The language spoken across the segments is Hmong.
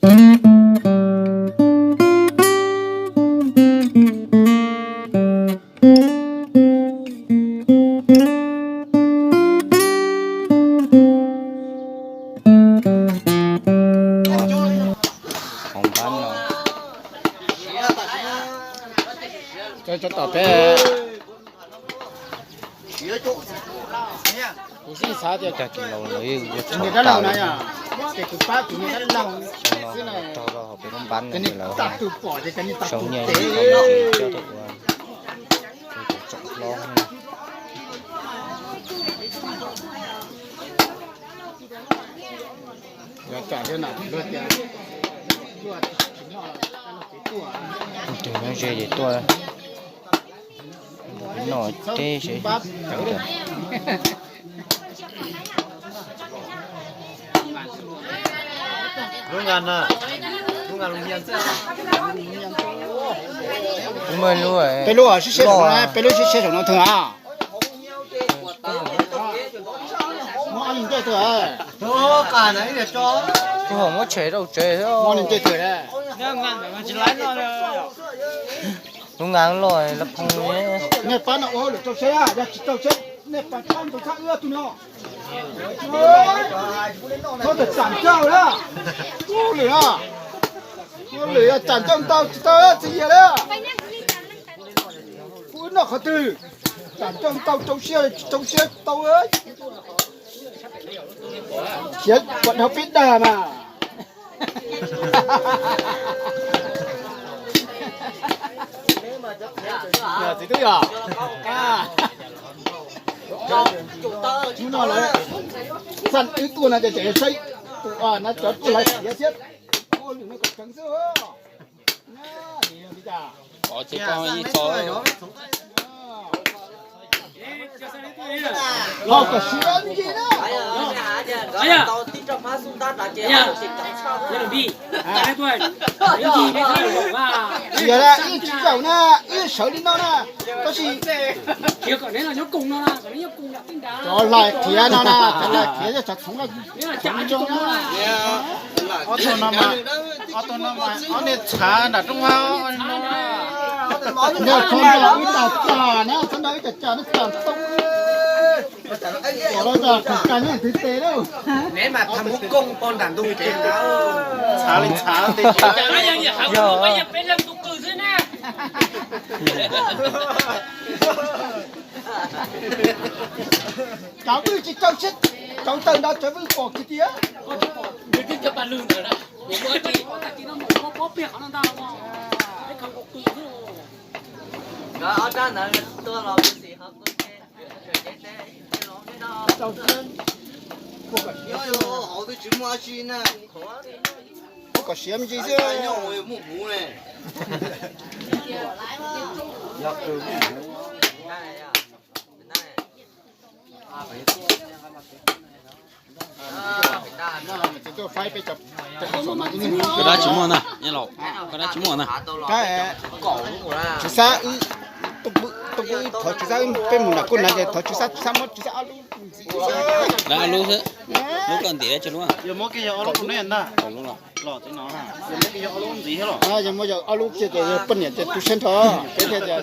Hauv npab no. Cov tom peb, kuv xav tias cov kis laus lawv yuav txhaum tas li. Sau no raug rau hauv peb lub npab no lawv sau nyiaj coj tuaj ua tsoom hlob. Tus nyob ze ces tuaj, noj teb seb. Peb lub sib siab saum no, peb lub sib siab saum no thwv a. Muab ob leeg ncej tawg. Kuv ho muab tshem rau tsev xwb. Muab ob leeg ncej tawg. Lub nqaa loj lawv phoov li. Nej pab no ua hauj lwm rau seb, yog tsis rau seb nej pab txhob ntxhov txhab wb tus no. Txhob tawm tsam ncauj na. Ua lwm, ua lwm tsam ncauj ntau tsis tau txiv Yias na. Kuv wb noj qhov twg? Tsam ncauj ntau rau siab, rau siab tsis tau. Khiav kom dhau peb dag mas. Txiv tub yog, hnub no lawv xaj wb tuaj no ces tseem saib tus na cov hlais khiav thiab. Ua lwm no kom tseev xwb. Qhov tsis tau ib txo. Ho kom siav ntsis na. Yog ib tsis zaum na, wb sawv li no na, tab sis cov hlais khiav no na, cov hlais khiav yog tsoom txhoov zoo na. Ob tug no mas, ob tug no mas ob niag txhav nram rooj vag no. Yog txhob nrog wb tag cas na, txhob nrog wb tag cas na, tag tau. Kom los tas khoom kas nyob twv tes lauj. Txhav li txhav. Yog. Cov vwj tsis tau siab, cov tawg nrov cov vwj pom kiag tiag. Kom siav me ntsis xwb. Koj dab tsis muaj na, Nyiaj Laus, koj dab tsis muaj na. Tswv Xab, thov Tswv Xab, peb mus nram kuj na ces thov Tswv Xab, Tswv Xab muab Tswv Xab ob lub ntxiv. Lawv ob lub xwb, lub koj ntim tsis lub. Yog muab yog ob lub cia ces yog poj niam ces tu siab nrho, peb thiaj tias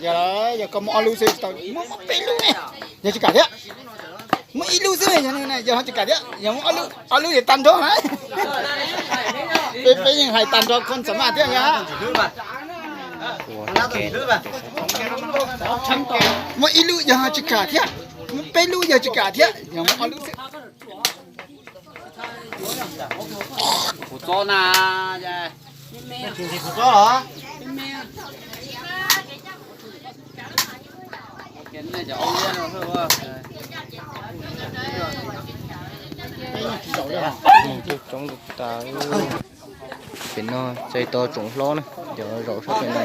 yog koj muab ob lub xwb tsis tau, muab peb lub ne, yog tsis kam thiab. Muab ib lub xwb, yog ho tsis kam thiab, yog muab ob lub, ob lub ces tag nrho na. Peb, peb yeej hais tag nrho kho xam maj thiab yog. Muab ib lub yog ho tsis kam thiab, muab peb lub yog tsis kam thiab, yog muab ob lub xwb. Kuv txob na, kuv txob los. Coob tas. Pem no txais tos tsoom hlob na, cov zaum sab pem no.